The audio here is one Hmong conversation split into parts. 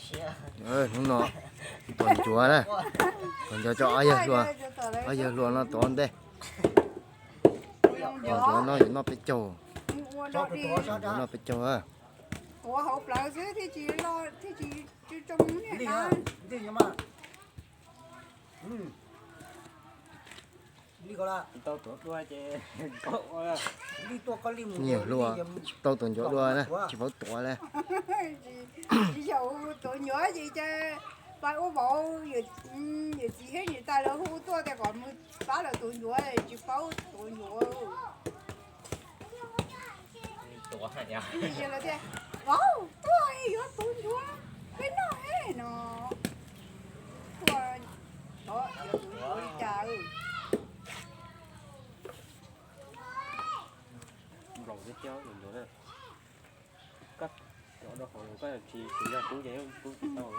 Hnub no tuav ncuav na, tuav ncuav coj ob yawg hluas, ob yawg hluas no tuav ntej. Tuav ncuav no yuav noj peb caug, ncuav noj peb caug. Tuav hauv plawv xwb thiaj tsis loj, thiaj tsis tsoo. Tsis tau tuav dua ces, nyiam hluas tsis tau tuav ncuav dua na, tsis paub tuav li. Tsis yog tuav ncuav ces cas pais ua vauv, yawm txiv thiab niam tais lawv hu tuaj tias kom mus pab lawv tuav ncuav, tsis paub tuav ncuav. Vauv, tuaj yuav tuav ncuav peb noj no. Tuaj yuav tuav ncuav li cas? Nplaum thiab cov ncuav na, koj cov rau hauv koj tsis tsis yog kub ces kub tsis tau.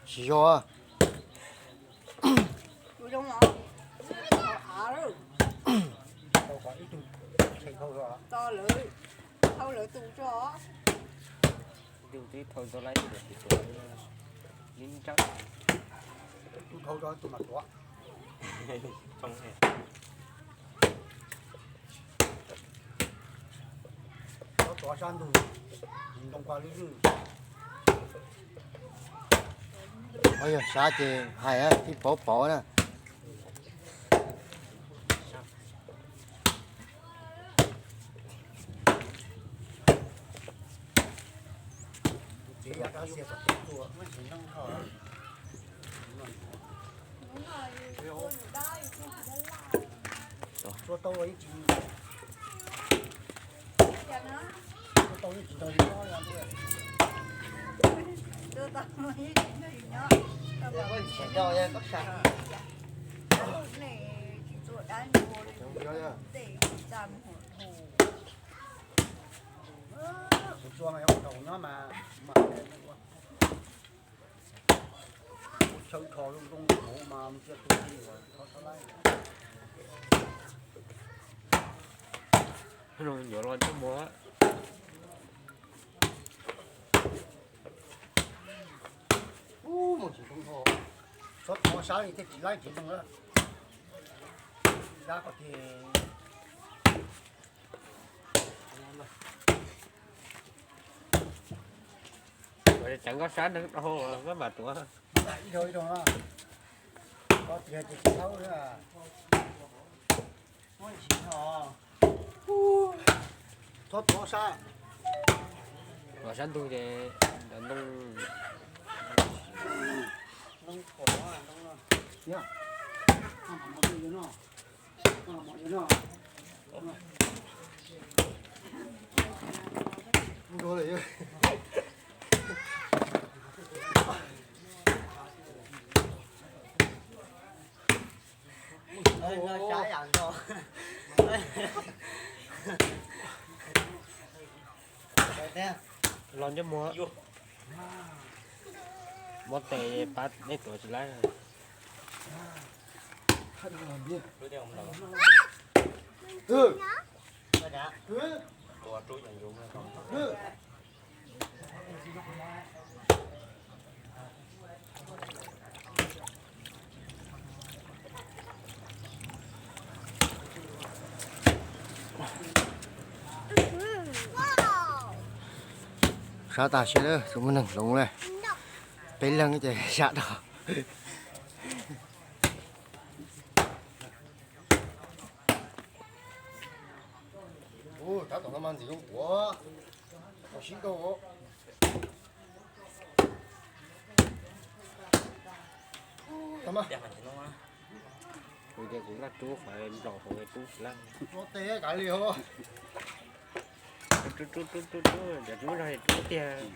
Tsis yog. Thau lawv tus tso. Tus twb thau tau laib tus, li ntsab. Tus thau tso tus mas tuav. Tuav sab ntug, ntoo kua lwj lwj. Yog sab ces hais thiaj paub paub na. Ua chaw kho zoo zoo mas mus cia tus li uas thov thov laib. Yuav los ntsej muag. Mus tsis zoo ho, txhob thov sab li thiaj tsis laib tsis zoo na. Dab kom tiag. Cov nkoj sab neeg rau maj mam tuav. Ib dhau ib dhau no. Koj tiag ces tsis thaub na. Txhob tuav sab. Tuav sab ntug ces ntoo. Los ntsej muag. Muab tes pab nej tuav tsis laib. Sab tag siab lawm, tus muaj neeg hloov lawm. Peb leeg ces sab dhau. Tab tom no mas ntxim zoo tuav, sib dhau. Kuv tias kuv laj rub qhov nplaum hauv tub tsis laj. Rub teb kav liam. Rub rub rub rub rub, cov rub zog rub tiag.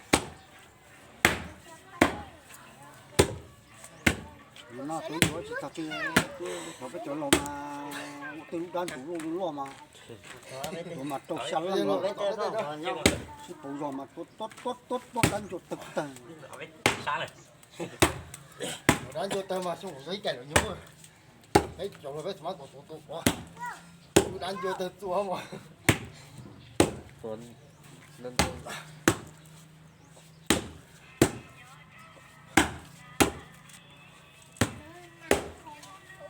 Noj tub yuav tsis txog twg, tub thov peb cov laus mas ua tej lub dab ntsuav loj loj mas, ua mas rau xya leej los sib pauv zog mas tuav tuav tuav tuav dab ntsuav tawg tawg. Dab ncua tawg mas xyoo ib cais lawm nyuj. Peb cov luag peb tsis muab tuav tuav tuav. Dab ncua tawg txua mas.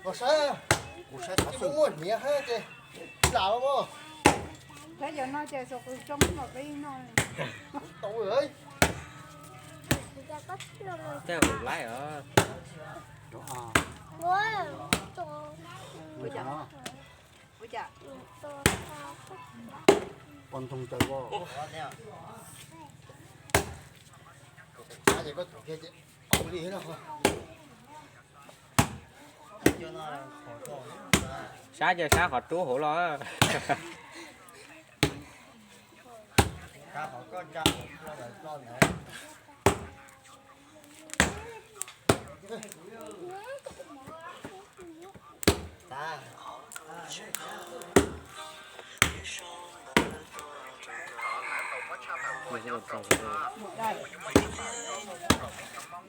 Los saib, kuv saib qhov xwm muaj hniav hab ces lam los mas. Saib cov no ces xov qws zoo mas peb no. Tau lawm. Tej hauv laib os. Ua cas? Pov ntoo tawg os. Sab ces koj tuav kiag ces li no. Sab ces sab qhov rub hauv los.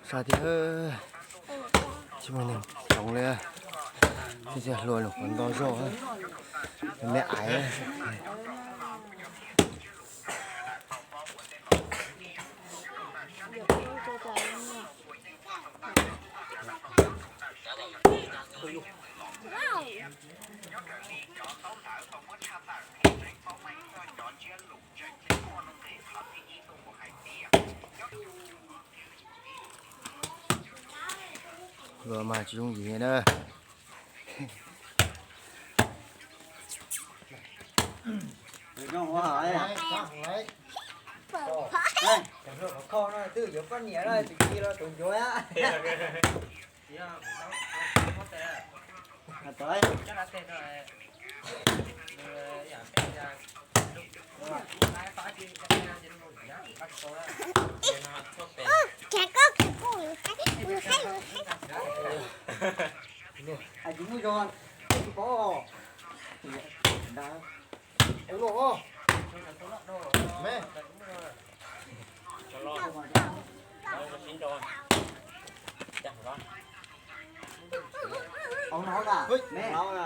Sab tiag, tsis muaj neeg tsoom li, tib txhia hlua lug qhov nto zog, me aiv. Luag mas tsis yooj yim na. Twb yuav poj niam no tsis ci los tus ncuav. Tsis muaj zog, tsis paub. Ua luaj os. Me. Ua no na, me. Ua no na.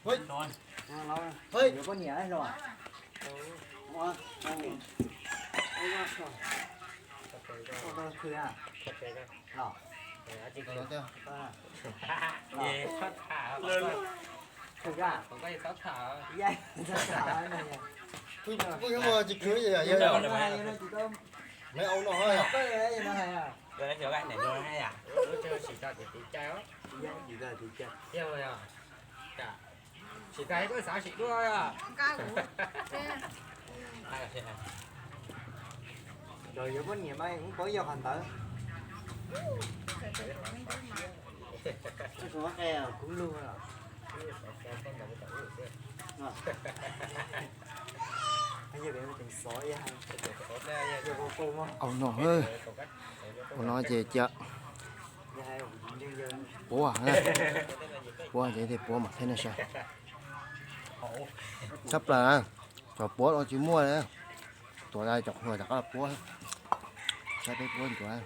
Ua no na. Yuav poj niam los? Ua, ua no khw a? Los? Khw a? Tsis khw, yog me au no yog. Tsis tas koj xav sim dua. Los yuav poj niam mas kuv paub yog qhov ntawd. Tsis qe kuv lug. Au no, ua no ces cia puab, puab ces puab mam thaij nej saib. Tshaj plaws na, cov puab los tsis muaj li. Tuav cov hluas rov qab los puab, saib peb puab ncuav.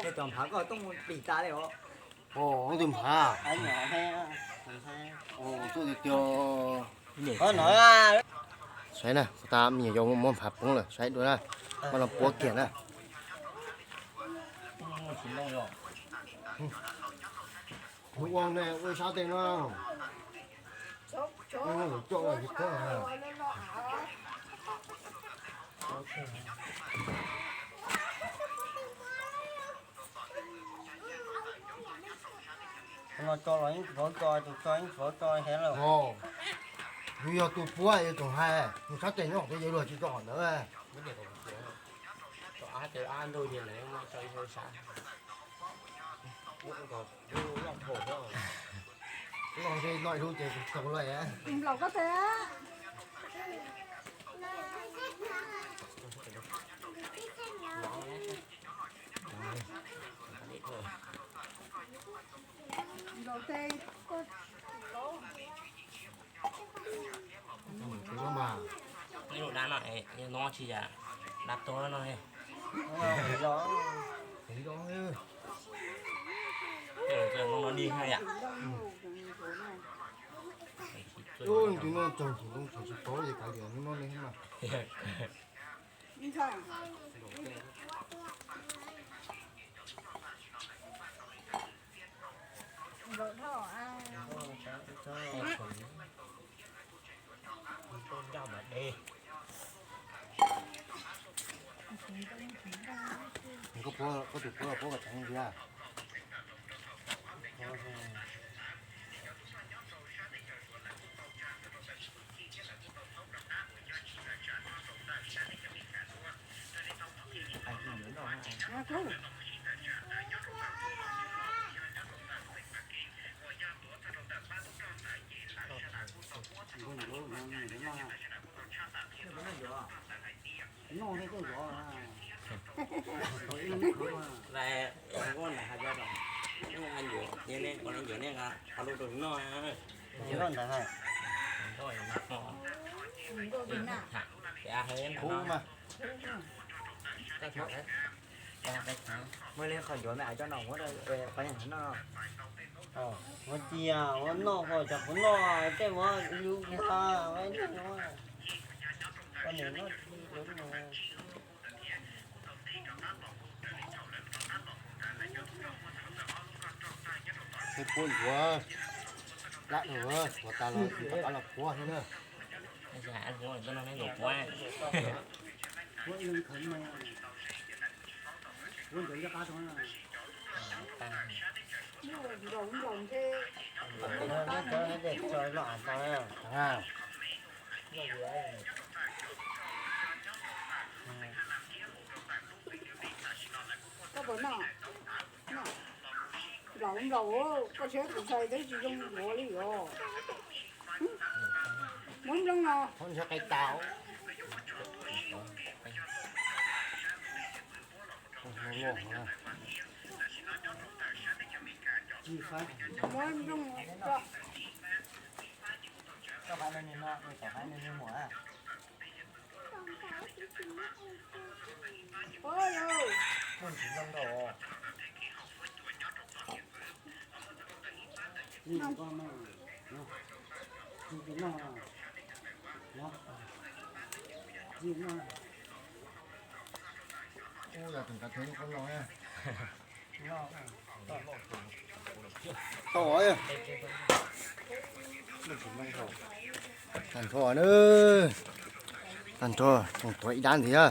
Tus nphav koj tuaj mus pim tas li os. Tus nphav. Saib na, tas me nyuam yaus muab nphav poob lawm, saib dua na, koj los puab kiag na. Kuv ua ne ua sab tes no. No tso los yeej tsis paub tso, tus tso yeej tsis paub tso thiab lawm. Yus yog tus puab yus tseem hais, yus sab tes nyob qhov twg yuav luag tsis tso qhov ntawd. Los ces no ib lub ces tau lawm. Nplaum koj tes. Ib lub dab no, no tsis yam dab tuag no. Tus no tsaug ntsis zoo tsis paub ces kav liam hnub no li mas. Koj tus puab los puab kom tseev ntxiv. Muaj li qhov yuav me aiv coj no muab rau qhov yeej no. Ua cia ua noj ho cov kuv noj tej muab lub ha. Puab ntxuav lab rau, ntxuav tas los rov qab los puab thiab na. Koj puas noj? Nplaum nplaum, koj tsis txais twb tsis zoo npaum li os. Muab nplooj no. Muab nplooj no. Tau. Tag nrho na, tag nrho tseem tuav ib dab ntxiv,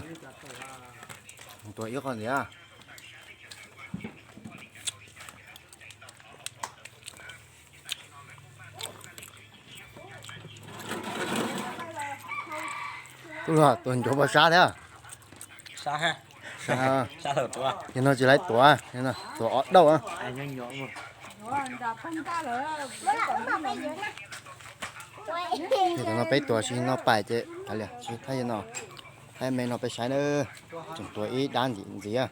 tseem tuav ib qho ntxiv. Ua, tuav ncuav pov sab thiab. Yog no tsis laib tuav, tuav ob dauj. Ces tam no peb tuav tsis no pais ces kav liam tsis thaij no, thaij me no peb saib na. Tseem tuav ib dab ntxiv ntxiv.